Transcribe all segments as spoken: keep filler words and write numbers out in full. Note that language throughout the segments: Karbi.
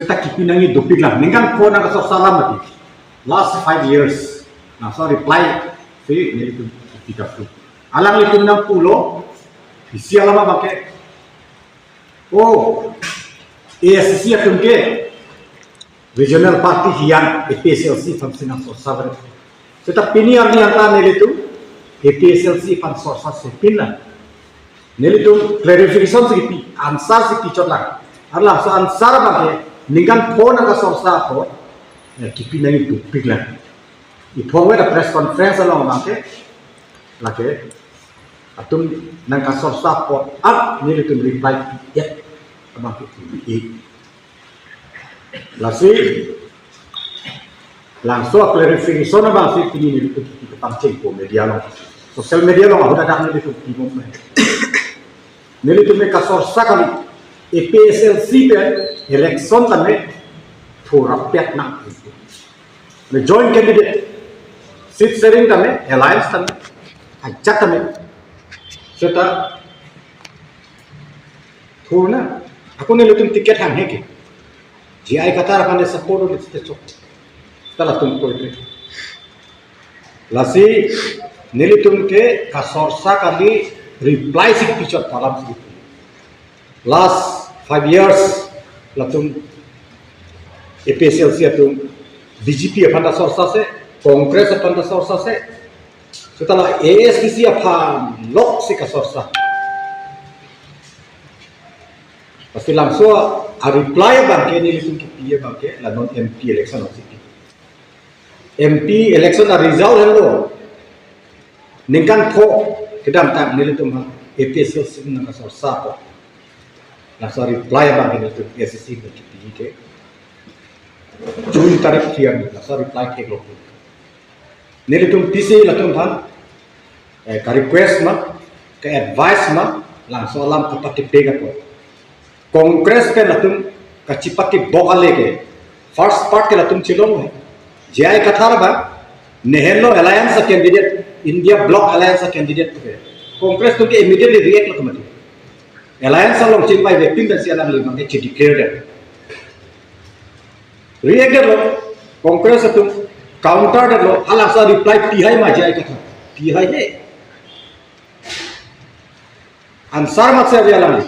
ta kipi nangji dopik lang. Ningkan pho nangkasorsa alam mati. Last five years. Nangso reply si nelitum kipi kaplo. Alanglitum nangpulo, isi alam abang ke, oh, A S D C atum ke regional party hian A P H L C aphan si nangsorsa ber. Seta pini arni anta nelitum A P H L C aphan sorsa si pin lang. Nelitum clarification si pi, answer si pi chot lang. Arlaso answer abang ke ningkan pho nangkasorsa apot, eh, kipi nangji dopik lang. Iphong weda press conference along abang ke, lake, atum nangkasorsa apot, at nelitum reply pi-et abang ke pi-et. Lasi, langso clarification abang si pini nelitum kipi kapangcheng po media along. Social media along ahut adak nelitum kipi bom. Nelitum ke kasorsa kali, A P H L C pen election tame thurapet nang. Ne joint candidate, seat sharing tame, alliance tame, ajat tame. Seta thur na, ako nelitum ticket hanghe ke. J I Kathar aphan support le seta chok. Seta latum koi. Lasi nelitum ke kasorsa kali, reply si pi chot alam si. Last five years latum A P H L C atum B J P aphan ta sorsa se, Congress aphan ta sorsa se, seta la A S D C aphan lok si kasorsa. Pasti langso a reply abang ke nelitum kipi abang ke la non M P election si pi. M P election a result henlo. Ningkan pho kedamtang nelitum ha A P H L C nangkasorsa apot. Langso reply abang ke nelitum A S D C kipi ke June tarik tiang, langso reply theklo. Nelitum pisi latum aphan, eh, ka request ma, ka advice ma, langso alam kapatipek apot. Congress pen latum kachipatibok ale ke, first part ke latum chilong he. J I Kathar abang, ne henlo alliance a candidate, India Bloc alliance a candidate ke. Congress atum ke immediately react lo kemati. Alliance along chingvaivepin pensi alangli abang ke chi declare det. React detlo, Congress atum counter detlo, halangso reply pihai ma J I Kathar. Pihai he. Answer mat si ave alangli.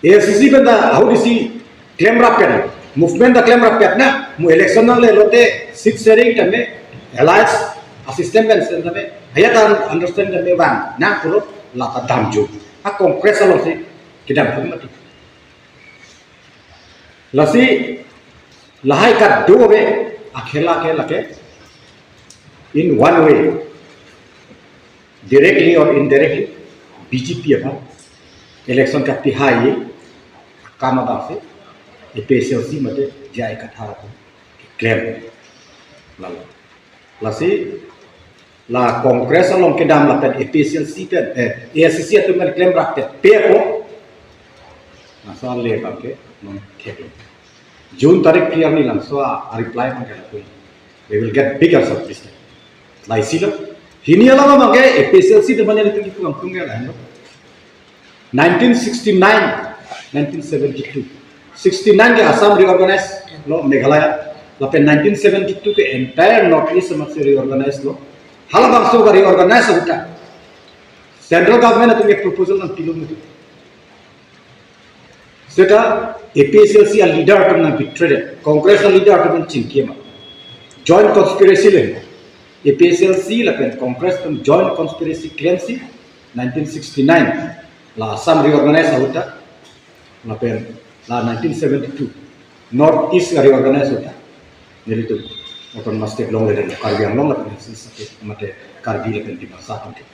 A S D C pen ta ahut isi klemrap pen, movement ta klemrap pen na, mo election nangle lote seat sharing tame, alliance a system pen sen tame, haya ta understand tame vang nang pulo, lata damju. A Congress along si kedam pun mati. Lasi lahai kadokave akhela ke lake in one way, directly or indirectly, B J P aphan election kapihai akam abang si A P H L C mate J I Kathar atum keklem. Lalo. Lasi la Congress along kedam lapen A P H L C pen, eh, A S D C atum kan klemrap pen pe ko. Nasa le abang ke non ke. June tarik tiang ni langso a reply abang ke lapu. We will get big answer this time. Laisi lo. Hini alam abang ke A P H L C teman yang itu kurang tunggal lain lo. Nineteen sixty-nine, nineteen seventy-two. Sixty-nine ke Assam reorganize lo Meghalaya. Lapen nineteen seventy-two ke entire North East amat si reorganize lo. Halabangso ka reorganize ahut ta central government atum ke proposal nangpilo mati. Seta A P H L C a leader atum nang betray det. Congress a leader atum nang chingki ma. Joint conspiracy le. A P H L C lapen Congress atum joint conspiracy claim si nineteen sixty-nine la Assam reorganize ahut ta, lapen la nineteen seventy-two North East reorganize ahut ta, nelitum autonomous state longledet, Karbi Anglong lapen Hill Hills state mate Karbi lapen Dimasa atum ke.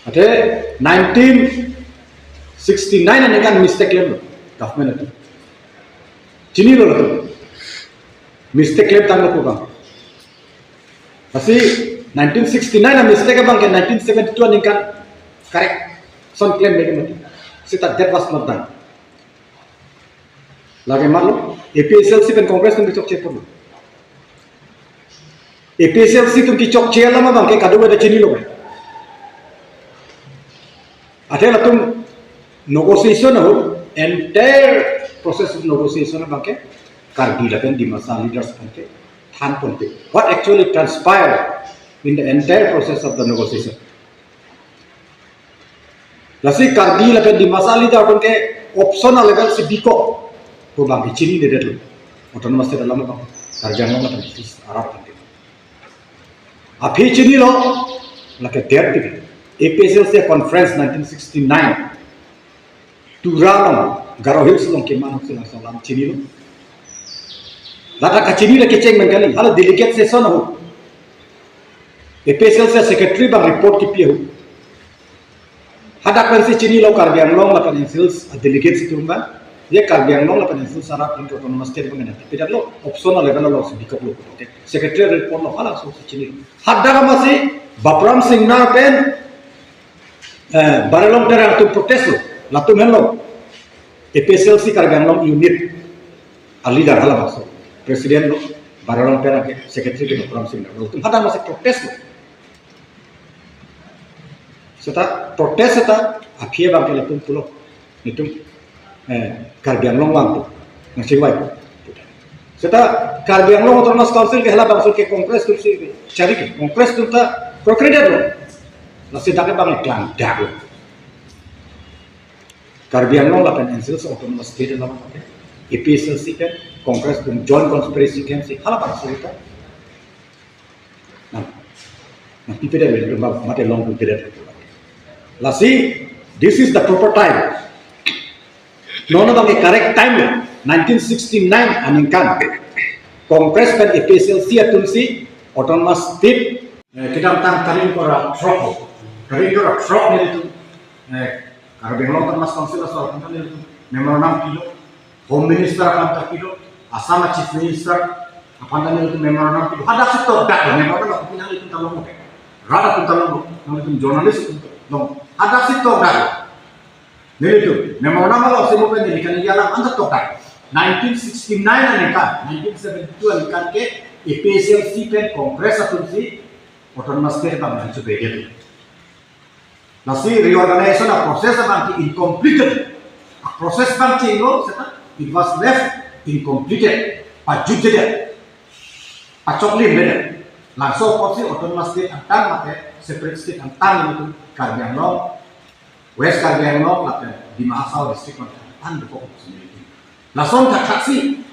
Ate nineteen sixty-nine aningkan mistake klemlo government atum. Chinilo latum. Mistake klemtanglo pu abang. Lasi nineteen sixty-nine a mistake abang ke nineteen seventy-two aningkan correction klem lagi mati. Seta that was not done. Lake malo, A P H L C pen Congress atum kechokche pulo. A P H L C atum kechokche alam abang ke kadokave ta chinilo. Ate latum negotiation ahut, Entire process of negotiation abangke Karbi lapen Dimasa leaders abangke than ponpe. What actually transpired in the entire process of the negotiation? Lasi Karbi lapen Dimasa leader abangke option a-level si bikok pu abangke chiniledetlo. Autonomous State alam abang Karbi Anglong lapen East arat abangke. Aphi chinilo, lake der tipi. A P H L C conference nineteen sixty-nine. Tura along, Garo Hills along keman si laso alam chinilo. Lata kachini lake cheng mengkali, hala delegate session ho. A P H L C secretary abang report kipi ho. Hadak pensi chinilo Karbi Anglong lapen East Hills a-delegates atum abang. Ye Karbi Anglong lapen East Hills arat abangke Autonomous State abang nangpipedetlo, option a-level along si bikoklo. Okay. Secretary report lo hala so si chinilo. Hadak amatsi Bapram Singnar pen, eh, Barolong Terang atum protest lo. Latum henlo A P H L C Karbi Anglong unit a-leader halabangso. President lo Barolong Terang, ke secretary ke Bapram Singnar. Latum hadak amatsi protest lo. Seta protest seta aphi abangke latum pulo, nelitum, eh, Karbi Anglong vangpo, nangchingvai. Seta Karbi Anglong Autonomous Council ke halabangso ke Congress atum si chari ke, Congress atum ta prokredetlo. Lasi dak abang klangdaklo. Karbi Anglong lapen East Hills Autonomous State alam abangke A P H L C pen Congress atum joint conspiracy klem si halabangso ta. Nang, nangpipedet, mate longpipedet. Lasi, this is the proper time. Non abangke correct time lo. Nineteen sixty-nine aningkan Congress pen A P H L C atum si Autonomous State, eh, kedamtang tarik ingkoi ra throk. Tarik ingkoi ra throk nelitum, eh, Karbi Anglong Autonomous Council aso aphan nelitum memorandum pilo. Home Minister aphan ta pilo, Assam a Chief Minister aphan ta nelitum memorandum pilo. Hadak si tokdak memorandum aphan nanglitum ta longlo. Rat atum ta longlo, nanglitum journalist atum ta longlo. Hadak si tokdak. Nelitum memorandum along si mo pen neli kaningje alam anta tokdak. Nineteen sixty-nine aningkan, nineteen seventy-two aningkan ke A P H L C pen Congress atum si Autonomous State abang nangchobei. Lasi reorganization a-process abangke incomplete. A-process abang chenglo seta, it was left incomplete. Pajutjedet, pachoklimledet. Laso apotsi Autonomous State angtan mate separate state angtan nelitum Karbi Anglong, West Karbi Anglong lapen Dima Hasao district angtan dokok. Lason thakthak si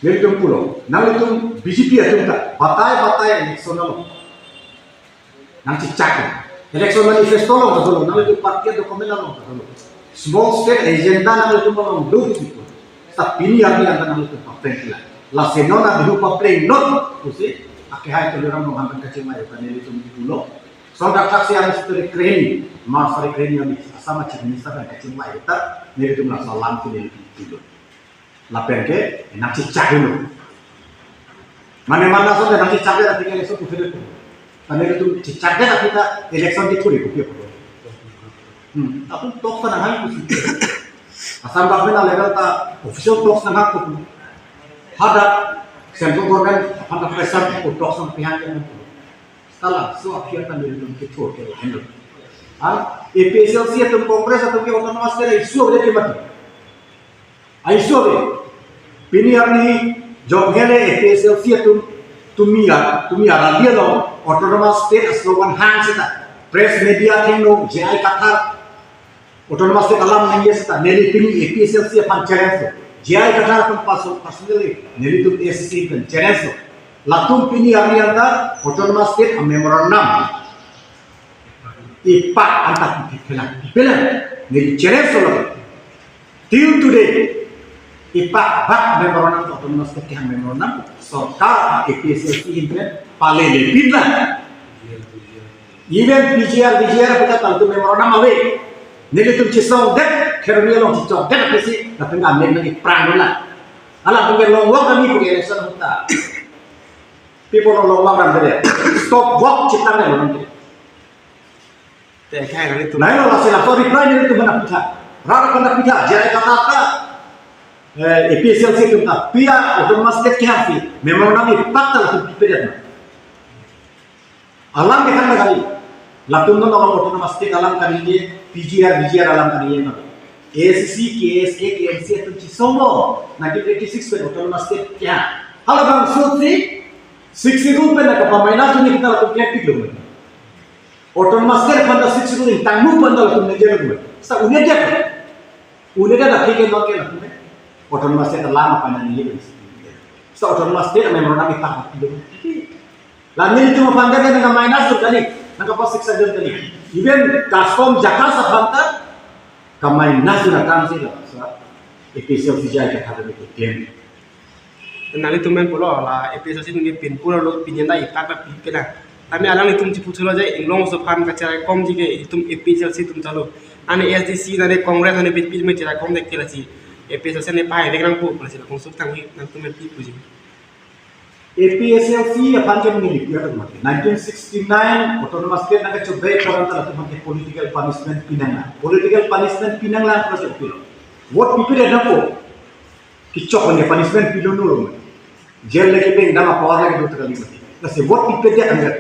nelitum pulo, nanglitum B J P atum ta batai batai election along nangchechak. Election manifesto along ta dolo, nanglitum party document along ta dolo. Small state agenda nanglitum along do di situ. Tapi pini arni anta nanglitum papleng kila. Lasi non a-Bihu papleng non pusi akehai Tuliram Ronghang pen kachingvai ta nelitum pulo. Lason thakthak si ang Secretary Krehini, Mar Secretary Krehini, Assam a Chief Minister pen kachingvai ta nelitum laso alam si nelitum pulo. Lapen ke nangchechak dulu. Mane mana so nangchechak dulu, tinggal election tu sudah tu. Karena itu chechak dulu, kita election di turi kopi apa? Hmm, tapi talks nanghang pusi. Assam government a-level ta official talks nanghang tu. Hadak central government aphan ta pressure tu talks nangpihang ke. Sala, so aphi anta nelitum kethur ke lahenlo. Ha? A P H L C atum Congress atum ke Autonomous State issue ave ke mati. Issue ave. Pini arni jong hele A P H L C atum tumi a, tumi a rally along Autonomous State a-slogan hang seta. Press media athengno, J I Kathar, Autonomous State alam nangji seta, neli pini A P H L C aphan challenge lo. J I Kathar aphan paso-, personally, nelitum A C C pen challenge lo. Latum pini arni anta Autonomous State a-memorandum ipak anta piphelang, piphelang. Neli challenge lo. Till today, ipak bak memorandum, Autonomous State kehang memorandum, sorkar A P H L C ahin pen palelepinlang. Even P G R, V G R kita tentu memorandum ave. Nelitum chesongdet, Kheroni along chesongdet, apa sih? Tapi nggak main lagi perang lah. Alam punya long walk kami punya election kita. People long walk dan dia. Stop walk cipta nih orang. Te khai kali tu. Nah, ini lah sila. So reply nelitum mana pita. Rara mana pita. Jadi kata apa? Eh, A P H L C atum ta. Pia, Autonomous State kehang si. Memorandum ipak ta latum pipedet na. Alam ke kan kali. Latum non along autonomous state alam kaningje, P G R, V G R alam kaningje non. A S D C, K S A, K M C atum chesong bom, nineteen eighty-six pen autonomous state ke-en. Halabangso si Sixth Schedule pen nangkapa-minus dunji kita latum klepiklo. Autonomous state aphan ta Sixth Schedule ingtangmu aphan ta latum ningjelote. Seta un'edet. Un'edet aphi ke non ke latum autonomous state alam aphan ningje. Seta autonomous state memorandum ipak pilo. La nelitum aphan ke nangka-minus dun kali, nangkapa-six dun kali. Even CASCOM JACAS aphan ta ka-minus dun akam si la, seta A P H L C J I Kathar ke claim. Nanglitum pen pulo la A P H L C atum ke pinpur lo, pini ta ipak ta pi ke na. Tame alanglitum cheputhulo je Inglong aso aphan kacheraikomji ke itum A P H L C atum ta lo. Ani A S D C, ani Congress, ani B J P atum cheraikom det ke lasi A P H L C ani pahai vek nangpo, lasi la kongsuk tanghi nangtum pen pi puji. A P H L C aphan ke neli pu atum mati. Nineteen sixty-nine autonomous state nangkachobei aphan ta latum aphan ke political punishment pinanglang. Political punishment pinanglang plus apilo. Vote pipedet nangpo. Kechok aphan ke punishment pilo nolo. Jail le kepeng dam, power le kedo ta kali mati. Lasi vote pipedet angkat.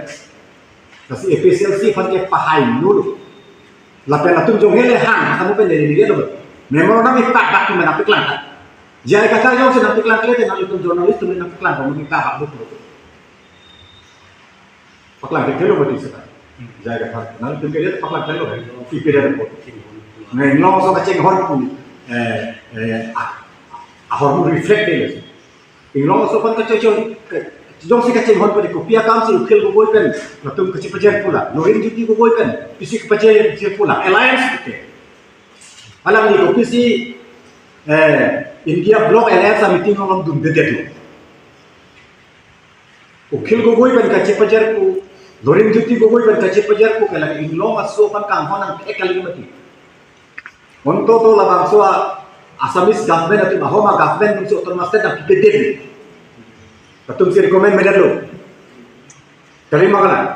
Lasi A P H L C aphan ke pahai nolo. Lapen latum jong hele hang, kamu pen neli neli lo. Memorandum ipak bak tu mana paklang ta. J I Kathar jongsi nangpaklangkle te nanglitum journalist atum nangpaklang, kamu ipak bak lo. Paklang ke kelo mati seta. J I Kathar. Nanglitum ke dia paklang kelo. Ipi dia report. Nang Inglong aso kachinghon pu. Eh, eh, ah, ahormu reflect dei. Inglong aso aphan kachoi choi, jongsi kachinghon pu dei, kopi akam si Akhil Gogoi pen latum kachepajer pu la, Lurinjyoti Gogoi pen pisi kapajer pu la, alliance ke. Alangli kopisi, eh, India Bloc Alliance a-meeting along dundedet lo. Akhil Gogoi pen kachepajer pu, Lurinjyoti Gogoi pen kachepajer pu ke lake Inglong aso aphan kanghon nang ek kali mati. Ontoto labangso a-Assamese government atum, Ahom a-government atum si autonomous state nangpipedet. Latum si recommend medet lo. Kali ma kalang.